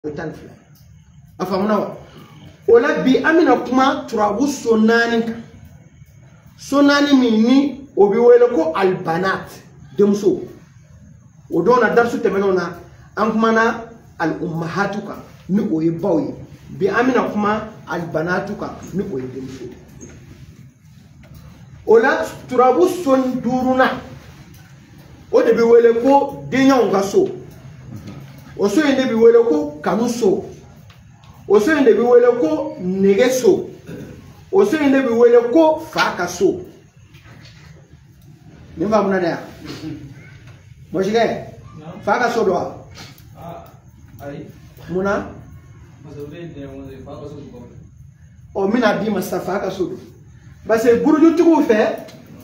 O ye 12. A faamuna wa? O la bi an bɛna kuma turabu so 4 kan. So 4 min ni o bɛ wele ko albanat, denmuso. O don na darisu tɛmɛnenw na an kumana al-ummahatu kan ni o ye baw ye. Bi an bɛna kuma albanatu kan ni o ye denmuso ye. O la turabu so 5nan o de bɛ wele ko denɲɛw ka so. O so in de bɛ wele ko kanu so. O so in de bɛ wele ko nege so. O so in de bɛ wele ko fa ka so. Nin faamuna dɛ yan? Mɔsikɛ, fa ka so don wa? Ayi. Mun na? Ɔ, n bɛna d'i ma sisan, fa ka so don. Parce que burujutigiw fɛ,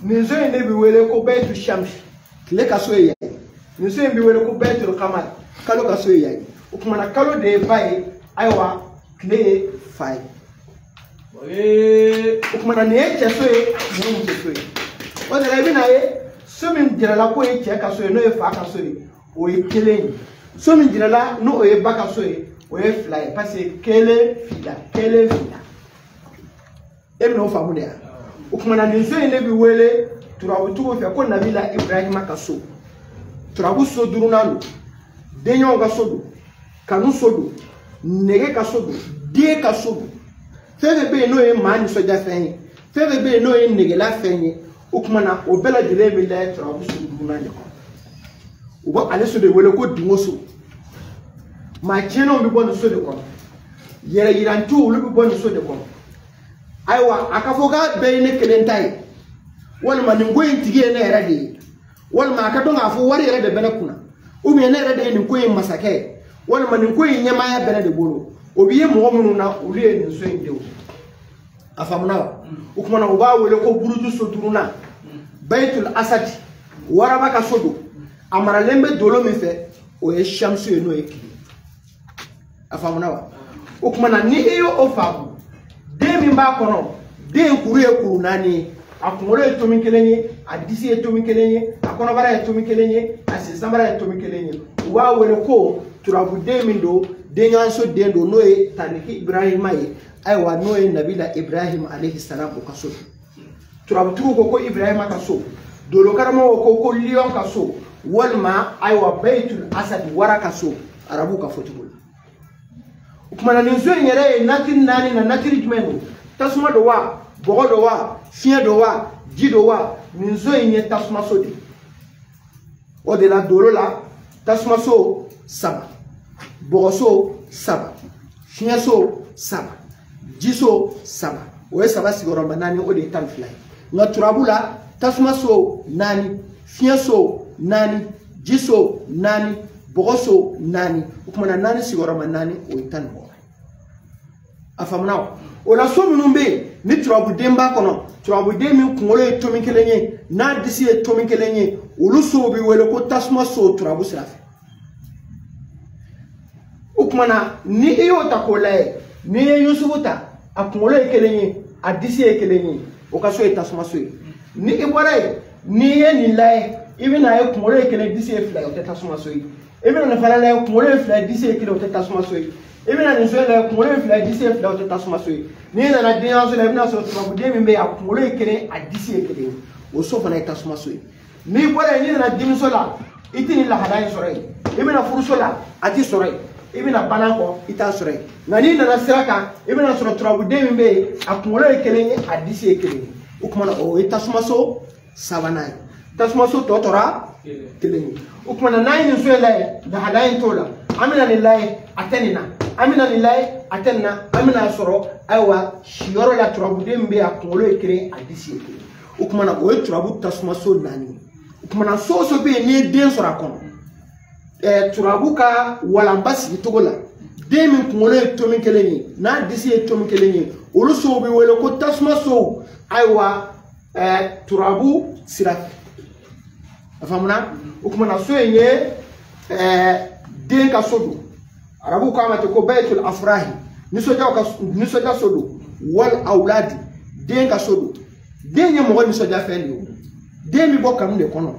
nin so in de bɛ wele ko Bayitu Shamsi, tile ka so ye yan ye. Nin so in bɛ wele ko Bayitul Kamar, kalo ka so ye yan ye. O tuma na kalo de ye ba ye, ayiwa tile ye fa ye. O tuma na nin ye cɛ so ye, nin ye muso so ye. O de la i bɛna ye so min jirala k'o ye cɛ ka so ye, n'o ye fa ka so ye, o ye 1 ye. So min jirala n'o ye ba ka so ye, o ye 2 ye. Parce que 1 fila, 1 fila. E bɛn'o faamu de yan. O tuma na nin so in de bɛ wele turabutigiw fɛ ko Nabila Ibrahima ka so. Turabu so 5nan don, denɲɛw ka so don, kanu so don, nege ka so don, den ka so don. Fɛn fɛn bɛ yen n'o ye maa nisɔndiya fɛn ye, fɛn fɛn bɛ yen n'o ye negela fɛn ye, o tuma na o bɛɛ lajɛlen bɛ lajɛ turabu so 5nan de kɔnɔ. U bɛ ale so de wele ko dingo so. Maa tiɲɛnenw bɛ bɔ nin so de kɔnɔ, yɛrɛ yirantiw olu bɛ bɔ nin so de kɔnɔ. Ayiwa a ka fɔ k'a bɛɛ ye ne kelen ta ye, walima nin ko in tigi ye ne yɛrɛ de ye, walima a ka dɔn k'a fɔ wari yɛrɛ de bɛ ne kunna, ou bien ne yɛrɛ de ye nin ko in masakɛ ye, walima nin ko in ɲɛmaaya bɛ ne de bolo. O bɛ ye mɔgɔ minnu na, olu ye nin so in denw. A faamuna wa? O tuma na u b'a wele ko buruju so 5nan, Bayitul Asadi, waraba ka so don. A maralen bɛ dolo min fɛ, o ye Shamsu ye, n'o ye tile. A faamuna wa? O tuma na ni e y'o faamu, den min b'a kɔnɔ, den kuru ye kuru 4 ye, a kunkolo ye tomi 1 ye, a disi ye tomi 1 ye, a kɔnɔbara ye tomi 1 ye, a sen sanbara ye tomi 1 ye. U b'a wele ko turabuden min don, denɲɔgɔnso den don, n'o ye Tariki Ibrahima ye, ayiwa n'o ye Nabila Ibrahim alayhi salam o ka so. Turabutigiw ko ko Ibrahima ka so, dolokaramɔgɔw ko ko Lion ka so, walima ayiwa Bayitul Asad, wara ka so, arabuw ka fɔcogo la. O tuma na nin so in yɛrɛ ye natiri 4 na, natiri jumɛn don? Tasuma don wa? Bɔgɔ don wa? Fiɲɛ don wa? Ji don wa? Nin so in ye tasumaso de ye. O de la dolo la, tasumaso 3, bɔgɔso 3, fiɲɛso 3, jiso 3. O ye 3 sigiyɔrɔma 4, o de ye 12 ye. Nka turabu la, tasumaso 4, fiɲɛso 4, jiso 4, bɔgɔso 4. O tuma na 4 sigiyɔrɔma 4, o ye 16. A faamuna wa? O la so minnu bɛ yen ni turabuden b'a kɔnɔ, turabuden min kunkolo ye tomi 1 ye, n'a disi ye tomi 1 ye, olu sow bɛ wele ko tasuma so turabu sira fɛ. O tuma na ni i y'o ta k'o lajɛ, n'i ye Yusufu ta, a kunkolo ye 1 ye, a disi ye 1 ye, o ka so ye tasuma so ye. Ni i bɔra yen, n'i ye nin lajɛ, i bɛna ye kunkolo ye 1, disi ye 2 ye, o tɛ tasuma so ye. I bɛna nin fana lajɛ, kunkolo ye 2 ye, disi ye 1, o tɛ tasuma so ye. I bɛna nin so in lajɛ, kunkolo ye 2 ye, disi ye 2, o tɛ tasuma so ye. N'i nana denɲɛso la, i bɛna sɔrɔ turabuden min bɛ yen, a kunkolo ye 1, a disi ye 1 ye, o so fana ye tasuma so ye. N'i bɔra yen, n'i nana denmuso la, i tɛ nin lahalaya in sɔrɔ yen. I bɛna furuso la, a tɛ sɔrɔ yen. I bɛna banan kɔ, i t'a sɔrɔ yen. Nka n'i nana sira kan, i bɛna sɔrɔ turabuden min bɛ yen, a kunkolo ye 1 ye, a disi ye 1 ye. O tuma na o ye tasumaso 3nan ye. Tasumaso tɔ tora 1 ye. O tuma na n'an ye nin so in lajɛ, lahalaya in t'o la. An bɛna nin lajɛ, a tɛ nin na. An bɛna nin lajɛ, a tɛ nin na. An bɛna sɔrɔ ayiwa siyɔrɔ la, turabuden min bɛ yen, a kunkolo ye 1 ye, a disi ye 1 ye. O tuma na o ye turabu tasumaso 4 ye. O tuma na so o so bɛ yen n'i ye den sɔrɔ a kɔnɔ, turabu ka walanba sigi cogo la, den min kunkolo ye tomi 1 ye, n'a disi ye tomi 1 ye, olu sow bɛ wele ko tasuma sow, ayiwa turabu sira fɛ. A faamuna? O tuma na so in ye den ka so don. Arabuw k'a ma ten ko Bayitul Afrahi, nisɔndiyaw ka nisɔndiya so don, wal awladi, den ka so don. Den ye mɔgɔ nisɔndiya fɛn de ye, den bɛ bɔ kanu de kɔnɔ,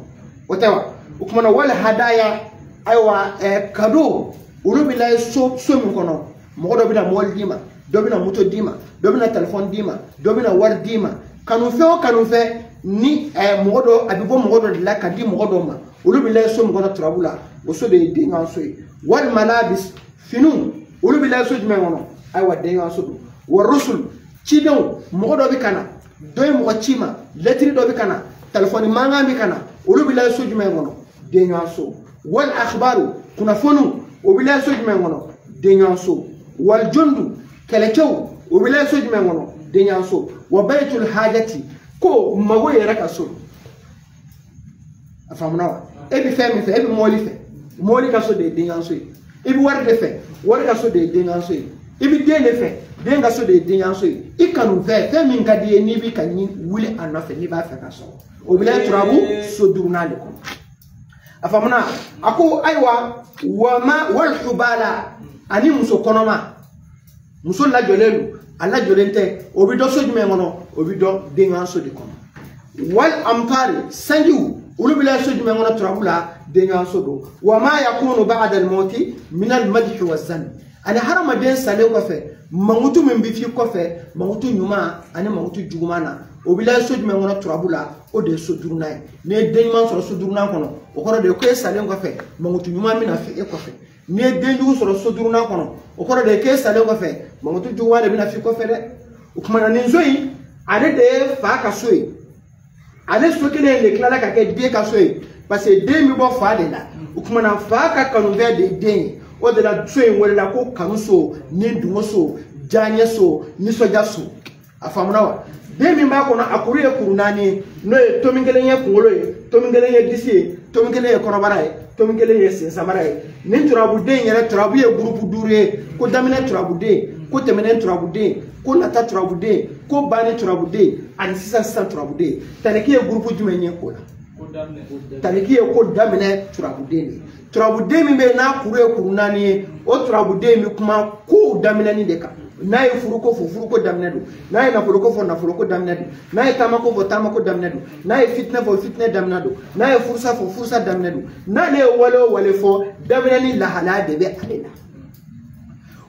o tɛ wa? O tuma na wal hadaya, ayiwa kado Olu bɛ lajɛ so min kɔnɔ, mɔgɔ dɔ bɛna mobili d'i ma, dɔ bɛna moto d'i ma, dɔ bɛna telefɔni d'i ma, dɔ bɛna wari d'i ma. Kanufɛn o kanufɛn ni mɔgɔ dɔ a bɛ bɔ mɔgɔ dɔ de la ka di mɔgɔ dɔ ma, olu bɛ lajɛ so min kɔnɔ turabu la, o so de ye denɲɔgɔn so ye. Walima n'a bɛ finiw, olu bɛ lajɛ so jumɛn kɔnɔ? Ayiwa, denɲɔgɔn so don. Wa rusul, cidenw, mɔgɔ dɔ bɛ ka na, dɔ ye mɔgɔ ci ma, lɛtiri dɔ bɛ ka na, telefɔni mankan bɛ ka na, olu bɛ lajɛ so jumɛn kɔnɔ? Denɲɔgɔn so. Wal akhbaru, kunnafoniw, o bɛ lajɛ so jumɛn kɔnɔ? Denɲɔgɔn so. Wal jundu, kɛlɛcɛw, o bɛ lajɛ so jumɛn kɔnɔ? Denɲɔgɔn so. Wa baytul hajati, ko mago yɛrɛ ka so. A faamuna wa? E bɛ fɛn min fɛ, e bɛ mɔbili fɛ, mɔbili ka so de ye denɲɔgɔn so ye. I bɛ wari de fɛ, wari ka so de ye denɲɔgɔn so ye. I bɛ den de fɛ, den ka so de ye denɲɔgɔn so ye. I kanu fɛ, fɛn min ka di i ye n'i bɛ ka wuli a nɔfɛ, n'i b'a fɛ ka sɔrɔ, o bɛ lajɛ turabu so duurunan de kɔnɔ. A faamuna? A ko ayiwa, wama wal hubala, ani muso kɔnɔma, muso lajɔlen don, a lajɔlen tɛ, o bɛ dɔn so jumɛn kɔnɔ? O bɛ dɔn denɲɔgɔn so de kɔnɔ. Wal amtari, sanjiw, olu bɛ lajɛ so jumɛn kɔnɔ turabu la? Denɲɔgɔn so don. Wa ma yakunu ba'da al-mawti min al-madhi wa zan, ani hadamaden salen kɔfɛ, mankutu min bɛ f'i kɔfɛ, mankutu ɲuman ani mankutu juguman na, o bɛ lajɛ so jumɛn kɔnɔ turabu la? O de ye so duurunan ye. N'i ye den ɲuman sɔrɔ so duurunan kɔnɔ, o kɔrɔ de ye ko e salen kɔfɛ mankutu ɲuman bɛna f'i e kɔfɛ. N'i ye den jugu sɔrɔ so duurunan kɔnɔ, o kɔrɔ de ye k'e salen kɔfɛ mankutu juguman de bɛna f'i kɔfɛ dɛ. O tuma na nin so in, ale de ye fa ka so ye. Ale so kelen de tilala ka kɛ den ka so ye, parce que den bɛ bɔ fa de la. O tuma na fa ka kanufɛn de ye den ye. O de la so in welela ko kanu so, ni dungo so, diyaɲɛ so, nisɔndiya so. A faamuna wa? Den min b'a kɔnɔ, a kuru ye kuru naani ye, n'o ye tomi kelen ye kunkolo ye, tomi kelen ye disi ye, tomi kelen ye kɔnɔbara ye, tomi kelen ye sen samara ye. Nin turabuden yɛrɛ, turabu ye gurupu duuru ye: ko daminɛ turabuden, ko tɛmɛnen turabuden, ko nata turabuden, ko banni turabuden, ani sisan sisan turabuden. Tariki ye gurupu jumɛn ye o la? Tariki ye ko daminɛ turabuden de ye. Turabuden min bɛ yen n'a kuru ye kuru naani ye, o turabuden bɛ kuma kow daminɛni de kan. N'a ye furuko fɔ, furuko daminɛ don. N'a ye nafoloko fɔ, nafoloko daminɛ don. N'a ye taamako fɔ, taamako daminɛ don. N'a ye fitinɛ fɔ, fitinɛ daminɛ don. N'a ye furusa fɔ, furusa daminɛ don. N'ale ye wale o wale fɔ, daminɛni lahalaya de bɛ ale la.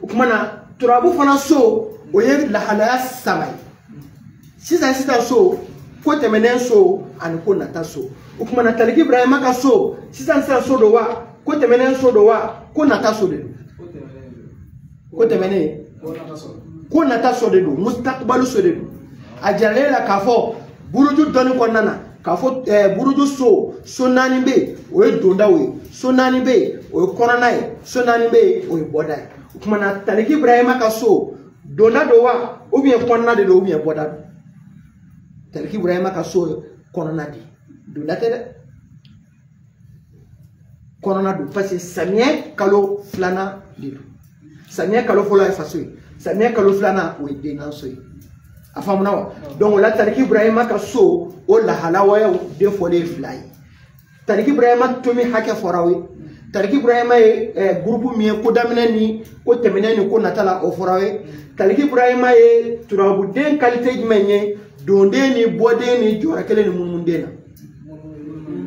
O tuma na turabu fana so, o ye lahalaya saba ye: sisan sisan so, ko tɛmɛnen so, ani ko nata so. O tuma na Taliki Ibrahima ka so, sisan sisan so don wa, ko tɛmɛnen so don wa, ko nata so de don? Ko tɛmɛnen, ko nata so de don, mustakbalu so de don. A jiralen la k'a fɔ buruju dɔnni kɔnɔna na, k'a fɔ buruju so, so naani bɛ yen, o ye dondaw ye, so naani bɛ yen, o ye kɔnɔna ye, so naani bɛ yen, o ye bɔda ye. O tuma na Taliki Ibrahima ka so, donda don wa, ou bien kɔnɔna de don, ou bien bɔda don? Taliki Ibrahima ka so kɔnɔna de, donda tɛ dɛ, kɔnɔna don, parce que samiyɛ kalo filanan de don. Samiyɛ kalo fɔlɔ ye faso ye, samiyɛ kalo filanan o ye denganso ye. A faamuna wa? Donc o la Taliki Ibrahima ka so, o lahalawayaw den fɔlen ye fila ye. Taliki Ibrahima tomi hakɛ fɔra aw ye. Taliki Ibrahima ye gurupu min ye, ko daminɛ ni ko tɛmɛnen ni ko nata la, o fɔra aw ye. Taliki Ibrahima ye turabuden kalite jumɛn ye? Donden ni bɔden ni jɔyɔrɔ kelen ni munumunden na.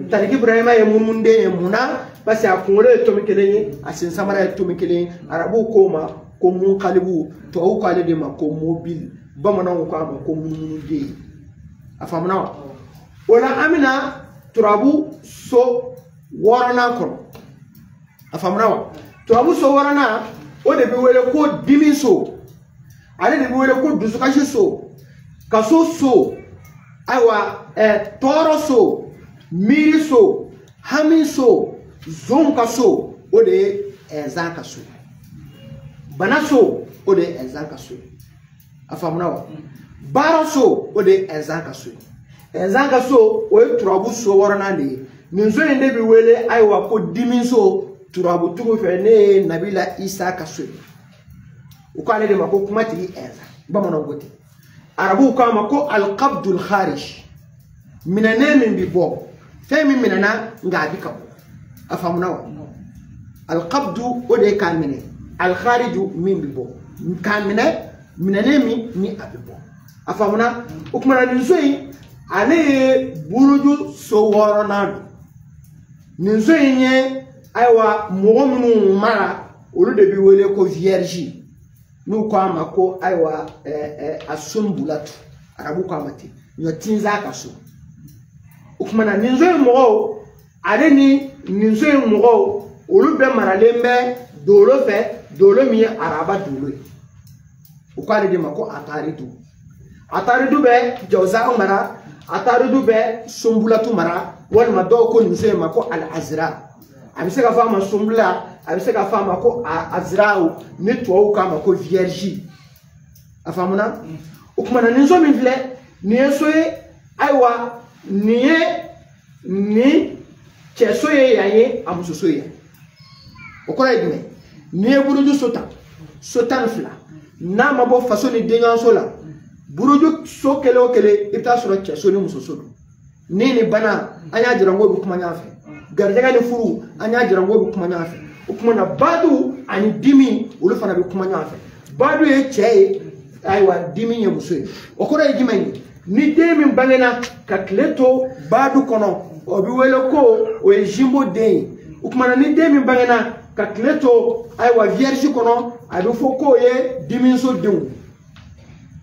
Taliki Ibrahima ye munumunden ye mun na? Parce que a kunkolo ye tomi kelen ye, a sen samara ye tomi kelen ye. Arabuw k'o ma ko munkalibu, tubabuw k'ale de ma ko mobili, bamananw k'a ma ko munumunuden. A faamuna wa? O la an bɛna turabu so wɔɔrɔnan kɔnɔ. A faamuna wa? Turabu so wɔɔrɔnan, o de bɛ wele ko dimi so, ale de bɛ wele ko dusukasi so, kaso so, ayiwa tɔɔrɔ so, miiri so, hami so, zon ka so, o de ye ɛnzan ka so. Bana so, o de ye ɛnzan ka so ye. A faamuna wa? Baara so, o de ye ɛnzan ka so ye. Ɛnzan ka so, o ye turabu so wɔɔrɔnan de ye. Nin so in de bɛ wele ayiwa ko dimi so turabutigiw fɛ, ne ye Nabila Isa ka so ye. U k'ale de ma ko kumatigi ɛnzan, bamananw ko ten. Arabuw k'a ma ko alqabdul kharij, minɛnen min bɛ bɔ, fɛn min minɛna nka a bɛ ka bɔ. A faamuna wa? Alqabdu, o de ye k'a minɛ, alkhariju min bɛ bɔ, k'a minɛ, minɛnen min ni a bɛ bɔ. A faamuna? O tuma na nin so in, ale ye buruju so wɔɔrɔnan don. Nin so in ye ayiwa mɔgɔ minnu mara olu de bɛ wele ko vierge n'u ko a ma ko ayiwa a sunbulatu arabu ko a ma ten ɲɔ tinza ka so o tuma na nin so in mɔgɔw ale ni nin so in mɔgɔw olu bɛɛ maralen bɛ dolo fɛ dolo min ye araba dolo ye u k'ale de ma ko ataridu ataridu bɛ jawza mara ataridu bɛ sunbulatu mara walima dɔw ko nin so in ma ko al-azra a bɛ se ka fɔ a ma sunbula a bɛ se ka fɔ a ma ko azraw ni tubabuw k'a ma ko vierge a faamuna o tuma na nin so min filɛ nin ye so ye ayiwa nin ye nin cɛso ye yan ye a musoso ye yan o kɔrɔ ye jumɛn n'i ye buruju so ta so 12 n'a ma bɔ faso ni denɲɔgɔnso la buruju so kelen o kelen i bɛ taa sɔrɔ cɛso ni musoso don ni bana an y'a jira n ko bɛ kuma ɲɔgɔn fɛ garijɛgɛ ni furu an y'a jira n ko bɛ kuma ɲɔgɔn fɛ o tuma na badu ani dimi olu fana bɛ kuma ɲɔgɔn fɛ badu ye cɛ ye ayiwa dimi ye muso ye o kɔrɔ ye jumɛn ye ni den min bangena ka tile to badu kɔnɔ o bɛ wele ko o ye jimbo den ye o tuma na ni den min bangena ka tile to ayiwa vierge kɔnɔ a bɛ fɔ k'o ye dimiso denw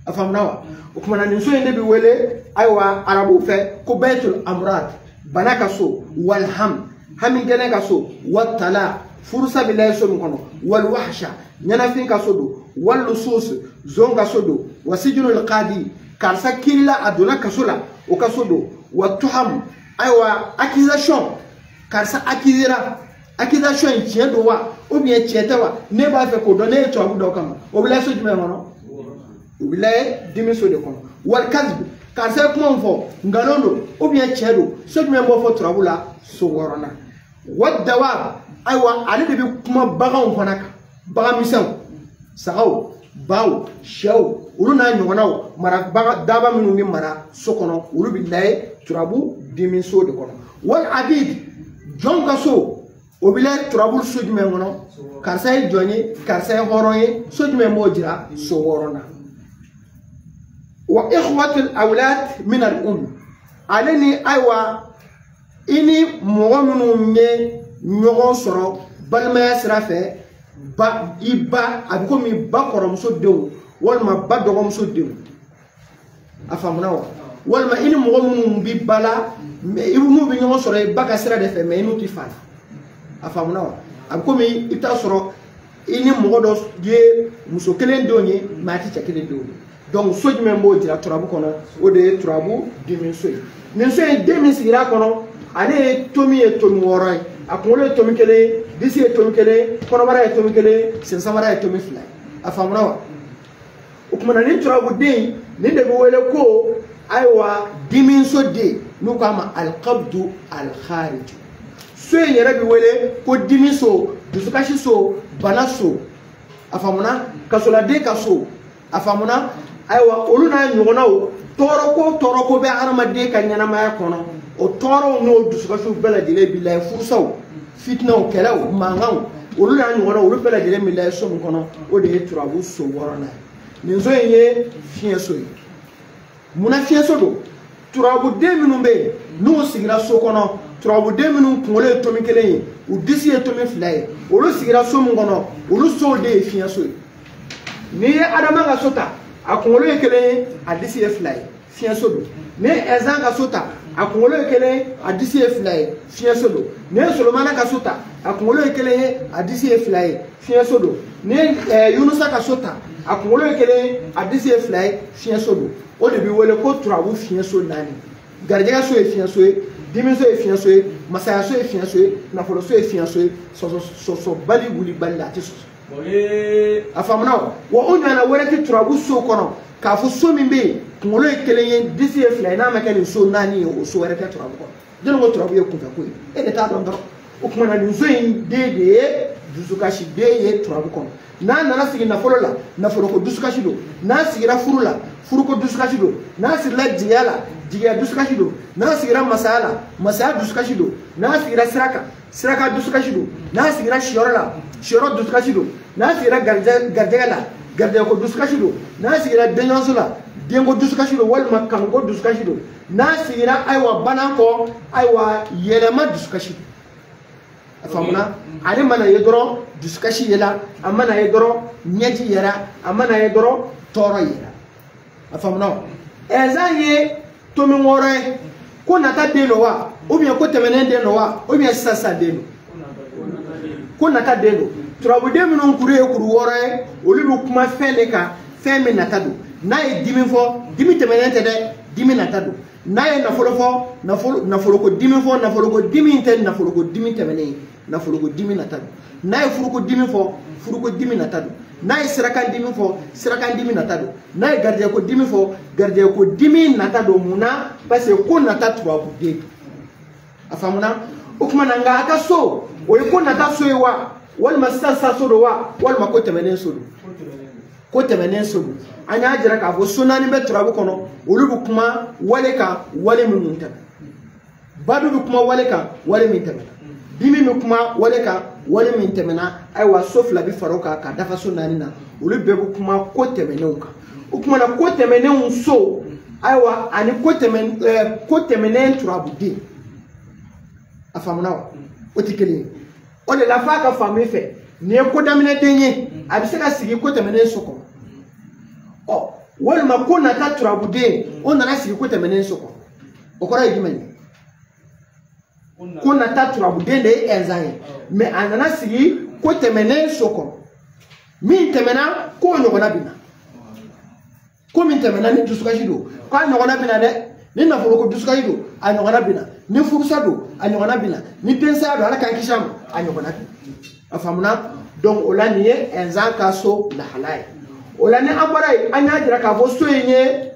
a faamuna wa o tuma na nin so in de bɛ wele ayiwa arabuw fɛ ko baytul amrad bana ka so walham hami gɛlɛn ka so watala furusa bɛ layɛ so min kɔnɔ walwahsha ɲɛnafin ka so don walusus zon ka so don wasijinul qadi karisa kirila a donna kaso la o ka so don watuham ayiwa accusation karisa accusera accusation in tiɲɛ don wa ou bien tiɲɛ tɛ wa ne b'a fɛ k'o dɔn ne ye tubabu dɔ kama o bɛ layɛ so jumɛn kɔnɔ o bɛ layɛ dimiso de kɔnɔ walikasibi karisa ye kuma min fɔ nkalon don ou bien tiɲɛ don so jumɛn b'o fɔ turabu la so wɔɔrɔnan wa dawa ayiwa ale de bɛ kuma baganw fana kan bagan misɛnw sagaw baw sɛw olu n'a ɲɔgɔnnaw mara bagan daba minnu bɛ mara so kɔnɔ olu bɛ layɛ turabu dimiso de kɔnɔ wal abid jɔn ka so o bɛ layɛ turabu so jumɛn kɔnɔ karisa ye jɔn ye karisa ye hɔrɔn ye so jumɛn b'o jira so wɔɔrɔnan wa ikhwatul awlad min al um ale ni ayiwa i ni mɔgɔ minnu ye ɲɔgɔn sɔrɔ balimaya sira fɛ ba i ba a bɛ komi ba kɔrɔmuso denw walima ba dɔgɔmuso denw a faamuna wa walima i ni mɔgɔ minnu bɛ ba la i n'u bɛ ɲɔgɔn sɔrɔ i ba ka sira de fɛ mɛ i n'u tɛ fa la a faamuna wa a bɛ komi i bɛ taa sɔrɔ i ni mɔgɔ dɔ ye muso kelen denw ye mɛ a tɛ cɛ kelen denw ye donc so jumɛn b'o jira turabu kɔnɔ o de ye turabu dimiso ye nin so in den min sigira a kɔnɔ ale ye tomi ye tomi 6 ye a kunkolo ye tomi 1 ye disi ye tomi 1 ye kɔnɔbara ye tomi 1 ye sensamara ye tomi 2 ye a faamuna wa o tuma na nin turabuden nin de bɛ wele ko ayiwa dimiso den n'u k'a ma alikabdu alikhariju so in yɛrɛ bɛ wele ko dimiso dusukasi so bana so a faamuna kasoladen ka so a faamuna ayiwa olu n'a ɲɔgɔnnaw tɔɔrɔko bɛ hadamaden ka ɲɛnamaya kɔnɔ o tɔɔrɔw n'o dusukasiw bɛɛ lajɛlen b'i la furusaw fitinaw kɛlɛw mankanw olu n'a ɲɔgɔnnaw olu bɛɛ lajɛlen b'i la so min kɔnɔ o de ye turabu so 6nan ye nin so in ye fiɲɛso ye munna fiɲɛso don turabuden minnu bɛ yen n'u sigira so kɔnɔ turabuden minnu kunkolo ye tomi 1 ye u disi ye tomi 2 ye olu sigira so min kɔnɔ olu sow de ye fiɲɛso ye n'i ye adama ka so ta a kunkolo ye 1 ye a disi ye 2 ye fiɲɛso don n'i ye Ɛzan ka so ta a kunkolo ye 1 ye a disi ye 2 ye fiɲɛso don n'i ye Solomana ka so ta a kunkolo ye 1 ye a disi ye 2 ye fiɲɛso don n'i ye Yunusa ka so ta a kunkolo ye 1 ye a disi ye 2 ye fiɲɛso don o de bɛ wele ko turabu fiɲɛso 4 garijɛgɛ so ye fiɲɛso ye dimiso ye fiɲɛso ye masayaso ye fiɲɛso ye nafoloso ye fiɲɛso ye sɔsɔbali wulibali la a tɛ sɔsɔ a faamuna wa o ɲɔgɔnna wɛrɛ tɛ turabu so kɔnɔ k'a fɔ so min bɛ yen kunkolo ye 1 ye disi ye 2 ye n'a ma kɛ nin so 4 ye o so wɛrɛ tɛ turabu kɔnɔ jɔnni ko turabu ye kunfɛko ye e de t'a dɔn dɔrɔn o tuma na nin so in den de ye dusukasi den ye turabu kɔnɔ n'a nana sigi nafolo la nafoloko dusukasi don n'a sigira furu la furuko dusukasi don n'a sirila jigiya la jigiya dusukasi don n'a sigira masaya la masaya dusukasi don n'a sigira sira kan siraka dusukasi don n'a sigira siyɔrɔ la siyɔrɔ dusukasi don n'a sigira garijɛgɛ la garijɛgɛko dusukasi don n'a sigira denɲɔgɔnso la denko dusukasi don walima kanuko dusukasi don n'a sigira ayiwa bana kɔ ayiwa yɛlɛma dusukasi don A faamuna? Ale mana ye dɔrɔn dusukasi yela, a mana ye dɔrɔn ɲɛji yɛrɛ, a mana ye dɔrɔn tɔɔrɔ yɛrɛ. A faamuna wa? Ɛnzan ye tomi wɔɔrɔ ye. Ko nata den don wa, ou bien ko tɛmɛnen den don wa, ou bien sisan sisan den don? Ko nata den don. Turabuden minnu kuru ye kuru wɔɔrɔ ye, olu bɛ kuma fɛn de kan, fɛn min nata don. N'a ye dimi fɔ, dimi tɛmɛnen tɛ dɛ, dimi nata don. N'a ye nafolo fɔ, nafoloko dimi fɔ, nafoloko dimi tɛ nafoloko dimi tɛmɛnen ye, nafoloko dimi nata don. N'a ye furuko dimi fɔ, furuko dimi nata don. N'a ye sirakan dimi fɔ, sirakan dimi nata don. N'a ye garijɛko dimi fɔ, garijɛko dimi nata don. Mun na? Parce que ko nata turabuden. A faamuna? O tuma na, nka a ka so, o ye ko nata so ye wa, walima sisan sisan so don wa, walima ko tɛmɛnen so don? Ko tɛmɛnen so don. An y'a jira k'a fɔ so naani bɛ turabu kɔnɔ, olu bɛ kuma wale kan, wale minnu tɛmɛna. Badu bɛ kuma wale kan, wale min tɛmɛna. Dimi bɛ kuma wale kan, wale min tɛmɛna. Ayiwa, so fila bɛ fara o kan ka dafa so naani na, olu bɛɛ bɛ kuma ko tɛmɛnenw kan. O tuma na, ko tɛmɛnenw so, ayiwa, ani ko tɛmɛnen turabuden. A faamuna wa? O tɛ kelen ye. O de la, f'a ka faamu i fɛ, nin ye ko daminɛden ye, a bɛ se ka sigi ko tɛmɛnen so kɔnɔ. Ɔ, walima ko nata turabuden, o nana sigi ko tɛmɛnen so kɔnɔ. O kɔrɔ ye jumɛn ye? Ko nata turabuden de ye ɛnzan ye, mɛ a nana sigi ko tɛmɛnen so kɔnɔ. Min tɛmɛna, k'o ɲɔgɔnna bɛ na. Ko min tɛmɛna, ni dusukasi don, k'a ɲɔgɔnna bɛ na dɛ. Ni nafoloko dusukasi don, a ɲɔgɔnna bɛ na. Ni furusa don, a ɲɔgɔnna bɛ na. Ni densaya don, Ala k'an kisi a ma, a ɲɔgɔnna bɛ na. A faamuna? Donc o la, nin ye ɛnzan ka so lahala ye. O la, ni an bɔra yen, an y'a jira k'a fɔ so in ye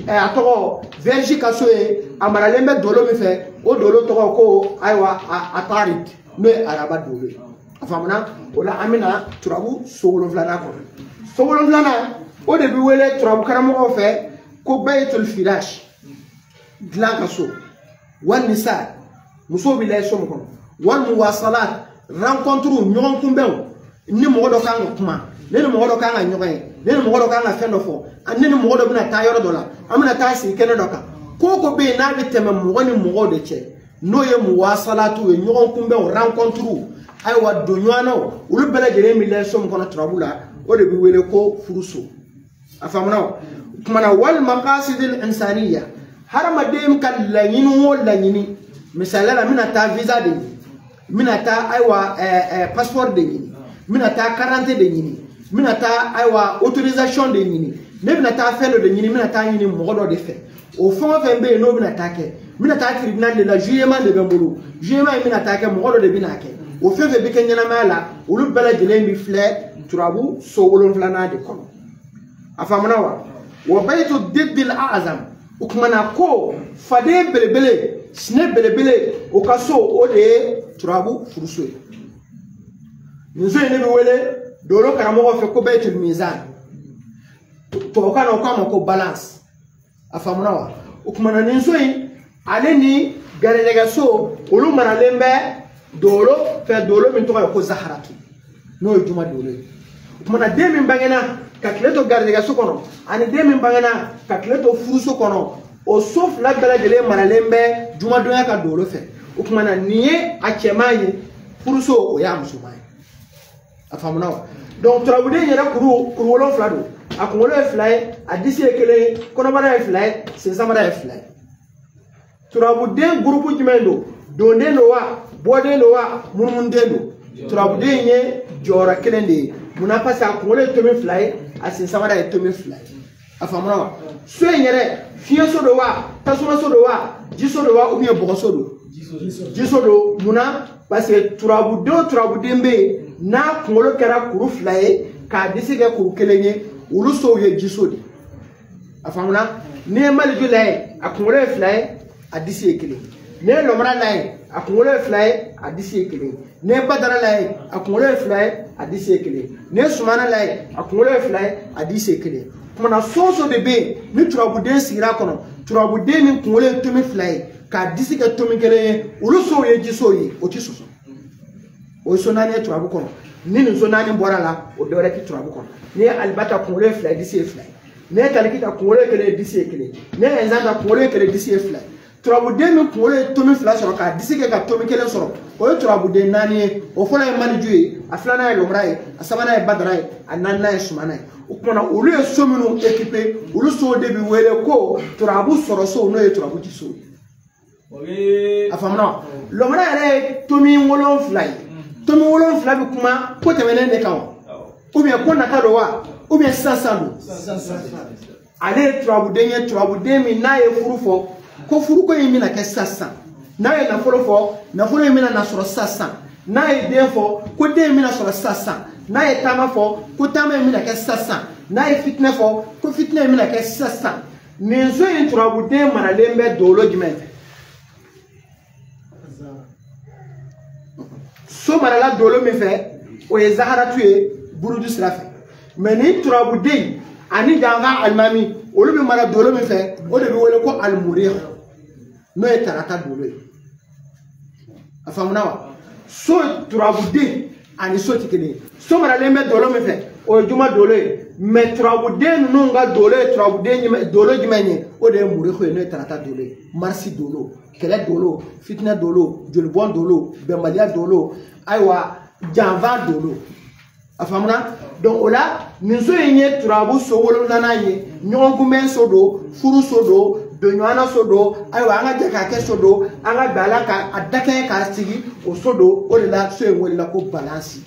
a tɔgɔ Vierge ka so ye. A maralen bɛ dolo min fɛ, o dolo tɔgɔ ko ayiwa Atarid, n'o ye araba dolo ye. A faamuna? O la, an bɛna turabu so wolonfilanan kɔnɔ. So wolonfilanan, o de bɛ wele turabu karamɔgɔw fɛ ko Bayitul Firash, dilan ka so. Wal nisa, musow bɛ layɛ so min kɔnɔ. Wal muwasalat, rencontre, ɲɔgɔn kunbɛnw. Ni mɔgɔ dɔ kan ka kuma, ne ni mɔgɔ dɔ kan ka ɲɔgɔn ye, ne ni mɔgɔ dɔ kan ka fɛn dɔ fɔ, ne ni mɔgɔ dɔ bɛna taa yɔrɔ dɔ la, an bɛna taa sigi kɛnɛ dɔ kan. Ko o ko bɛ yen n'a bɛ tɛmɛ mɔgɔ ni mɔgɔw de cɛ, n'o ye muwasalatu ye, ɲɔgɔn kunbɛnw, rencontre, ayiwa, don ɲɔgɔnnaw, olu bɛɛ lajɛlen bɛ layɛ so min kɔnɔ turabu la, o de bɛ wele ko furuso. A faamuna o? O tuma na, wal maqasidil insaniya, hadamaden ka laɲini o laɲini. Misaliya la, n bɛna taa visa de ɲini, n bɛna taa ayiwa passeport de ɲini, n bɛna taa carte de ɲini, n bɛna taa ayiwa autorisation de ɲini, ne bɛna taa fɛn dɔ de ɲini, n bɛna taa ɲini mɔgɔ dɔ de fɛ. O fɛn o fɛn bɛ yen n'o bɛna taa kɛ, n bɛna taa tribunal de la, jugement de bɛ n bolo, jugement in bɛna taa kɛ, mɔgɔ dɔ de bɛna kɛ. O fɛn fɛn bɛ kɛ ɲɛnamaya la, olu bɛɛ lajɛlen bɛ filɛ turabu so wolonfilanan de kɔnɔ. A faamuna wa? Wa bayitu diddil a'zam, o tuma na, ko faden belebele, sinɛ belebele, o ka so, o de ye turabu furuso ye. Nin so in de bɛ wele dolo karamɔgɔ fɛ ko bayitul mizan, tubabukan na o k'a ma ko balance. A faamuna wa? O tuma na, nin so in, ale ni garijɛgɛ so, olu maralen bɛ dolo fɛ, dolo min tɔgɔ ye ko Zaharatu, n'o ye juma dolo ye. O tuma na, den min bangena ka tile to garijɛgɛ so kɔnɔ, ani den min bangena ka tile to furuso kɔnɔ, o so fila bɛɛ lajɛlen maralen bɛ jumadonya ka dolo fɛ. O tuma na, nin ye a cɛman ye, furuso o y'a musoman ye. A faamuna wa? Donc turabuden yɛrɛ kuru wolonfila don. A kunkolo ye fila ye, a disi ye kelen ye, kɔnɔbara ye fila ye, sensamara ye fila ye. Turabuden gurupu jumɛn don? Donden don wa, bɔden don wa, munumunuden don? Turabuden ye jɔyɔrɔ kelen de ye. Munna? Parce que a kunkolo ye tomi fila ye, a sensamara ye tomi fila ye. A faamuna wa? So in yɛrɛ, fiɲɛso don wa, tasumaso don wa, jiso don wa, ou bien bɔgɔso don? Jiso don. Munna? Parce que turabuden o turabuden bɛ yen n'a kunkolo kɛra kuru fila ye k'a disi kɛ kuru kelen ye, olu sow ye jiso de. A faamuna? N'i ye maliju lajɛ, a kunkolo ye fila ye, a disi ye kelen ye. N'i ye lɔmara lajɛ, a kunkolo ye fila ye, a disi ye kelen ye. N'i ye badara lajɛ, a kunkolo ye fila ye, a disi ye kelen ye. N'i ye sumana lajɛ, a kunkolo ye fila ye, a disi ye kelen ye. Kumana, so o so de bɛ yen ni turabuden sigira a kɔnɔ, turabuden min kunkolo ye tomi fila ye k'a disi kɛ tomi kelen ye, olu sow ye jisow ye, o ti sɔsɔ. O ye so naani ye turabu kɔnɔ. Ni nin so naani bɔra la, o dɔ wɛrɛ ti turabu kɔnɔ. N'i ye alibata, kunkolo ye fila ye, disi ye fila ye. N'i ye talikita, kunkolo ye kelen ye, disi ye kelen ye. N'i ye ɛnzan ta, kunkolo ye kelen, disi ye fila ye. Turabuden min kunkolo ye tomi 2 sɔrɔ k'a disi kɛ ka tomi 1 sɔrɔ, o ye turabuden 4 ye. O fɔlɔ ye Maliju ye, a filanan ye Lɔmɔra ye, a sabanan ye Badara ye, a naaninan ye Sumana ye. O kumana olu ye so minnu équipé, olu sow de bɛ wele ko turabu sɔrɔ so, n'o ye turabu ci so ye. A faamuna wa? Lɔmɔra yɛrɛ ye tomi 7 ye. Tomi 7 bɛ kuma ko tɛmɛnen de kan wa? Ou bien ko nata don wa? Ou bien sisan don? Ale ye turabuden ye, turabuden min n'a ye furu fɔ, ko furuko in bɛna kɛ sisan. N'a ye nafolo fɔ, nafolo in bɛna na sɔrɔ sisan. N'a ye den fɔ, ko den in bɛna sɔrɔ sisan. N'a ye taama fɔ, ko taama in bɛna kɛ sisan. N'a ye fitinɛ fɔ, ko fitinɛ in bɛna kɛ sisan. Nin so in turabuden maralen bɛ dolo jumɛn fɛ? So marala dolo min fɛ, o ye Zaharatu ye buruju sira fɛ. Mɛ ni turabuden ani janfa alimami, olu bɛ mara dolo min fɛ, o de bɛ wele ko alimuriya, n'o ye tarata dolo ye. A faamuna wa? So turabuden ani so tɛ kelen ye. So maralen bɛ dolo min fɛ, o ye juma dolo ye. Mɛ turabuden ninnu ka dolo ye turabuden dolo jumɛn ye? O de ye muriya ye, n'o ye tarata dolo ye. Marisi dolo, kɛlɛ dolo, fitinɛ dolo, jolibɔn dolo, bɛnbaliya dolo, ayiwa janfa dolo. A faamuna? Donc o la nin so in ye turabu so 7nan ye. Ɲɔgɔn kunbɛn so don, furu so don, donɲɔgɔnna so don, ayiwa an ka jɛ k'a kɛ so don, an ka bɛn a la k'a dakɛɲɛ k'a sigi o so don. O de la so in welela ko balansi.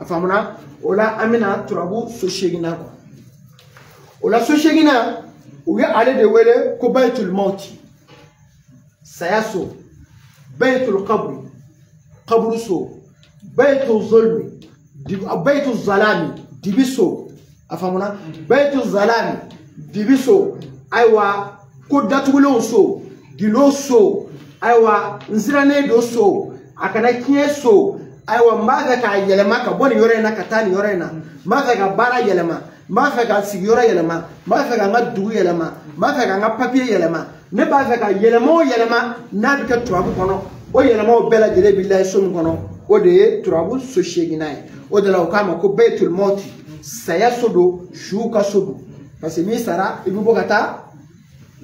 A faamuna? O la an bɛna turabu so 8nan kɔ. O la so 8nan, u ye ale de wele ko bayitul mawti, saya so, bayitul qabri, qabru so, bayitul zulmi, bayitul zalami, dibi so. A faamuna? Bayitul zalami, dibi so, ayiwa ko datugulenw so, gilo so, ayiwa n sirannen don so, a kana tiɲɛ so, ayiwa n b'a fɛ k'a yɛlɛma ka bɔ nin yɔrɔ in na ka taa nin yɔrɔ in na, n b'a fɛ ka baara yɛlɛma, n b'a fɛ ka sigiyɔrɔ yɛlɛma, n b'a fɛ ka n ka dugu yɛlɛma, n b'a fɛ ka n ka papiye yɛlɛma, ne b'a fɛ ka yɛlɛma o yɛlɛma n'a bɛ kɛ turabu kɔnɔ, o yɛlɛmaw bɛɛ lajɛlen bɛ lajɛ so min kɔnɔ, o de ye turabu so 8nan ye. O de la u k'a ma ko bayitul mawti, saya so don, suw ka so don. Parce que n'i sara, i bɛ bɔ ka taa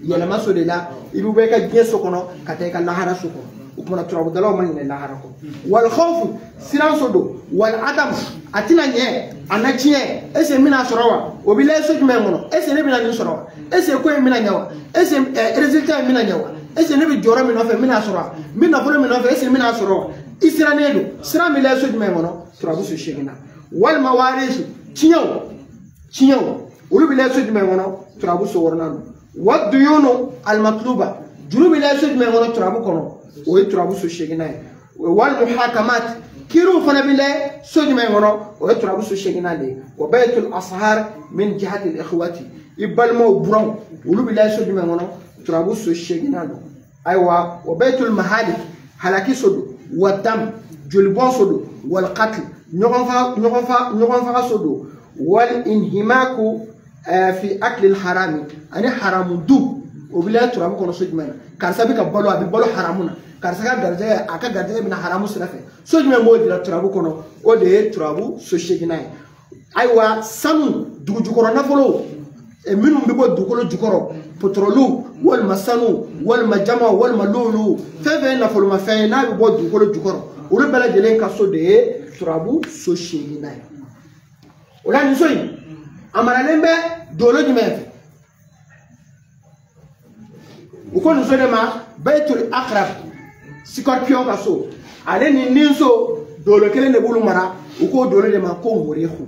yɛlɛma so de la, i bɛ bɔ i ka diɲɛ so kɔnɔ ka taa i ka lahara so kɔnɔ. O kumana turabudalaw ma ɲinɛ lahara kɔ. Wal khawfu, siran so don. Wal adam, a tɛna ɲɛ, a na tiɲɛ. Est ce que n bɛna sɔrɔ wa? O bɛ lajɛ so jumɛn kɔnɔ? Est ce que ne bɛna nin sɔrɔ wa? Est ce que ko in bɛna ɲɛ wa? Est ce que résultat in bɛna ɲɛ wa? Est ce que ne bɛ jɔyɔrɔ min nɔfɛ n bɛna sɔrɔ wa? N bɛ nafolo min nɔfɛ, est ce que n bɛna sɔrɔ wa? I sirannen don. Siran bɛ lajɛ so jumɛn kɔnɔ? Turabu so 8nan. Walima warisu, tiɲɛw, tiɲɛw, olu bɛ lajɛ so jumɛn kɔnɔ? Turabu so 6nan don. Wa duyunu almatluba, juru bɛ lajɛ so jumɛn kɔnɔ turabu kɔnɔ? O ye turabu so 8nan ye. Wal muhakamat, kiiriw fana bɛ lajɛ so jumɛn kɔnɔ? O ye turabu so 8nan de ye. Wa bayitul ashar min jihati al-ikhwati, i balimaw buranw, olu bɛ lajɛ so jumɛn kɔnɔ? Turabu so 8nan don. Ayiwa wa bayitul mahalik, halaki so don. Wa dam, jolibɔn so don. Wal qatl, ɲɔgɔn faga so don. Wal inhimaku fi akli harami, ani haramu du, o bɛ lajɛ turabu kɔnɔ so jumɛn na? Karisa bɛ ka balo, a bɛ balo haramu na. Karisa ka garijɛgɛ, a ka garijɛgɛ bɛna haramu sira fɛ. So jumɛn b'o jira turabu kɔnɔ? O de ye turabu so 8nan ye. Ayiwa sanu, dugu jukɔrɔ nafolo, minnu bɛ bɔ dugukolo jukɔrɔ, pétrole walima sanu walima jama walima lolu, fɛn fɛn ye nafolomafɛn ye n'a bɛ bɔ dugukolo jukɔrɔ, olu bɛɛ lajɛlen ka so de ye turabu so 8nan ye. O la nin so in, a maralen bɛ dolo jumɛn fɛ? U ko nin so de ma bayitul akrab, scorpion ka so. Ale ni nin so dolo kelen de b'olu mara, u k'o dolo de ma ko morihu.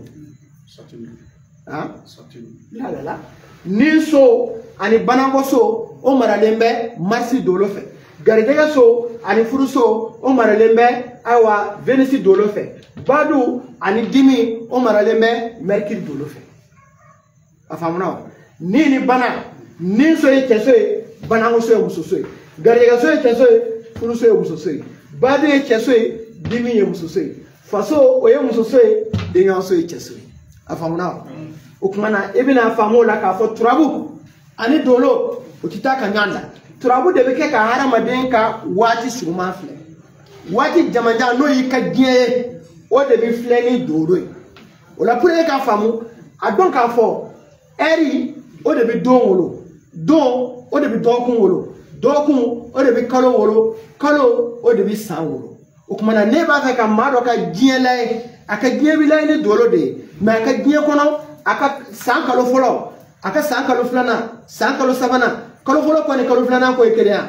La la la. Nin so ani bananko so, o maralen bɛ Marsi dolo fɛ. Garijɛgɛ so ani furu so, o maralen bɛ ayiwa Venus dolo fɛ. Badu ani dimi, o maralen bɛ Mercure dolo fɛ. A faamuna wa? Ni ni bana, nin so ye cɛ so ye, bananko so ye muso so ye. Garijɛgɛ so ye cɛ so ye, furu so ye muso so ye. Badu ye cɛ so ye, dimi ye muso so ye. Faso o ye muso so ye, denɲɔgɔn so ye cɛ so ye. A faamuna wa? O kuma na i bɛna faamu o la k'a fɔ turabu ani dolo o ti taa ka ɲɔgɔn da. Turabu de bɛ kɛ ka hadamaden ka waati suruman filɛ. Waati jamanjan n'o y'i ka diɲɛ ye, o de bɛ filɛ ni dolo ye. O la pour e k'a faamu, a dɔn k'a fɔ ɛri o de bɛ don wolo, don o de bɛ dɔgɔkun wolo, Dɔgɔkun o de bɛ kalo wolo, kalo o de bɛ san wolo. O tuma na ne b'a fɛ ka maa dɔ ka diɲɛ lajɛ, a ka diɲɛ bɛ lajɛ ni dolo de ye, mɛ a ka diɲɛ kɔnɔ, a ka san kalo fɔlɔ, a ka san kalo filanan, san kalo sabanan, kalo fɔlɔ kɔ ni kalo filanan ko ye kelen ye,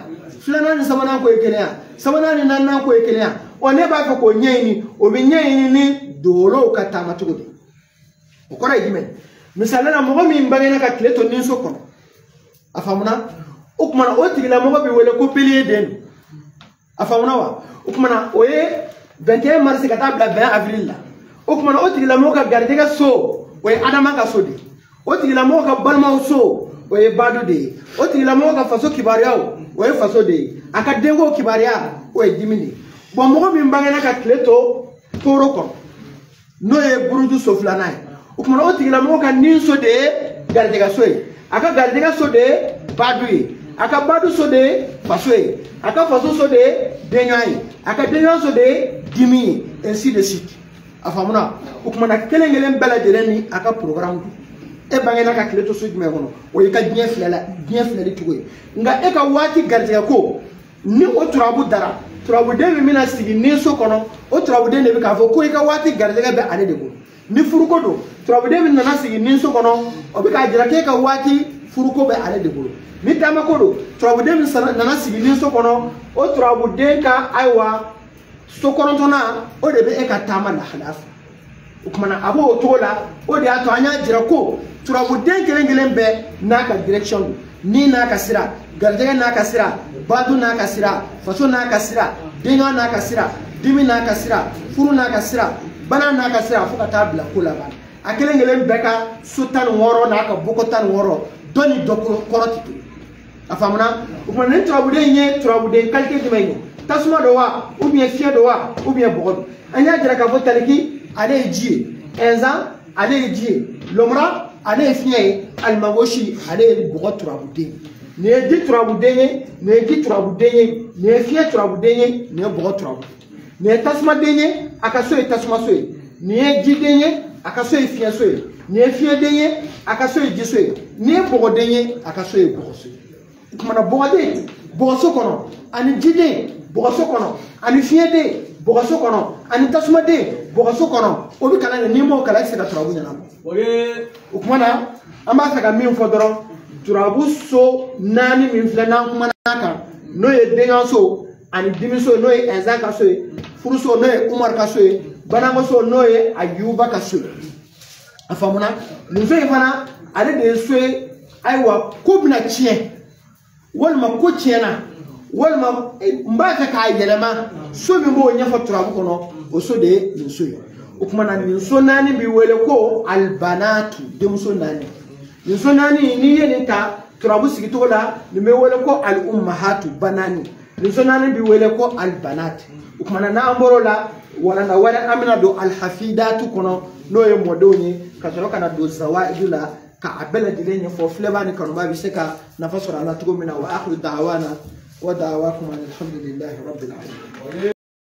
filanan ni sabanan ko ye kelen ye, sabanan ni naaninan ko ye kelen ye. Ɔ ne b'a fɛ k'o ɲɛɲini, o bɛ ɲɛɲini ni dolow ka taama cogo di. O kɔrɔ ye jumɛn? Misali la, mɔgɔ min bangena ka tile to ninso kɔnɔ, a faamuna? O tuma na o tigilamɔgɔ bɛ wele ko bélier den don. A faamuna wa? O tuma na o ye 21 mars ka taa bila 20 avril la. O tuma na o tigilamɔgɔ ka garijɛgɛ so, o ye Adama ka so de ye. O tigilamɔgɔ ka balimaw so, o ye Badu de ye. O tigilamɔgɔ ka faso kibaruyaw, o ye faso de ye. A ka denko kibaruya, o ye dimi de ye. Bɔn, mɔgɔ min bangena ka tile to toro kɔnɔ, n'o ye buruju so filanan ye, o tuma na o tigilamɔgɔ ka ninso de ye garijɛgɛ so ye. A ka garijɛgɛ so de ye Badu ye. A ka Badu so de ye faso ye. A ka faso so de ye denɲɔgɔn ye. A ka denɲɔgɔn so de ye dimi ye, ainsi de suite. A faamuna? O tuma na kelen kelen bɛɛ lajɛlen ni a ka programme don. E bangena ka tile to so jumɛn kɔnɔ, o y'i ka diɲɛ filɛ la, diɲɛ filɛli cogo ye. Nka e ka waati garijɛgɛ ko, ni o turabu dara, turabuden min bɛna sigi ninso kɔnɔ, o turabuden de bɛ k'a fɔ ko i ka waati garijɛgɛ bɛ ale de bolo. Ni furuko don, turabuden min nana sigi ninso kɔnɔ, o bɛ k'a jira k'e ka waati furuko bɛ ale de bolo. Ni taamako don, turabuden min nana sigi ninso kɔnɔ, o turabuden ka ayiwa so kɔnɔntɔnnan, o de bɛ e ka taama lahalaya fɛ. O tuma na a b'o cogo la. O de y'a to an y'a jira ko turabuden kelen kelen bɛɛ n'a ka direction don, ni n'a ka sira, garijɛgɛ n'a ka sira, badu n'a ka sira, faso n'a ka sira, denɲɔgɔn n'a ka sira, dimi n'a ka sira, furu n'a ka sira, bana n'a ka sira, fo ka taa bila ko laban. A kelen kelen bɛɛ ka so 16 n'a ka boko 16, dɔ ni dɔ kɔrɔ tɛ kelen. A faamuna? O tuma nin turabuden ye turabuden qualité jumɛn ye? Tasuma don wa, ou bien fiɲɛ don wa, ou bien bɔgɔ don? An y'a jira k'a fɔ taliki ale ye ji ye, ɛnzan ale ye ji ye, lɔmɔrɔ ale ye fiɲɛ ye, alimagosi ale ye bɔgɔ turabuden. Nin ye ji turabuden ye, nin ye ji turabuden ye, nin ye fiɲɛ turabuden ye, nin ye bɔgɔ turabuden. Nin ye tasumaden ye, a ka so ye tasumaso ye. Nin ye jiden ye, a ka so ye fiɲɛso ye. Nin ye fiɲɛden ye, a ka so ye jiso ye. Nin ye bɔgɔden ye, a ka so ye bɔgɔso ye. O tuma na bɔgɔden bɔgɔso kɔnɔ, ani jiden bɔgɔso kɔnɔ, ani fiɲɛden bɔgɔso kɔnɔ, ani tasumaden bɔgɔso kɔnɔ, o bɛ kalan kɛ. N'i m'o kalan, i tɛ se ka turabu ɲɛnabɔ. O tuma na an b'a fɛ ka min fɔ dɔrɔn, turabu so 4 min filɛ n'an kumana kan, n'o ye denɲɔgɔnso ani dimiso, n'o ye Ɛnzan ka so ye, furuso n'o ye Umar ka so ye, banakoso n'o ye Ayuba ka so ye. A faamuna? Nin so in fana, ale de ye so ye, ayiwa ko bɛna tiɲɛ, walima ko tiɲɛna, walima n b'a fɛ k'a yɛlɛma, so min b'o ɲɛfɔ turabu kɔnɔ, o so de ye nin so ye. O tuma na nin so 4 bɛ wele ko alibanatu, denmuso 4. Nin so 4, n'i ye nin ta turabu sigicogo la, nin bɛ wele ko al-ummahatu, ba 4. Nin so 4 bɛ wele ko alibanat. O tuma na n'an bɔr'o la, walanda wɛrɛ an bɛna don alihafidatu kɔnɔ, n'o ye mɔdenw ye, ka sɔrɔ ka na don zawaidu la, ka a bɛɛ lajɛlen ɲɛfɔ filɛbaa ni kanubaa bɛ se ka nafa sɔrɔ a la cogo min na. Wa akhiru da'wana wa da'wakum alhamdulillahi rabbil alamin.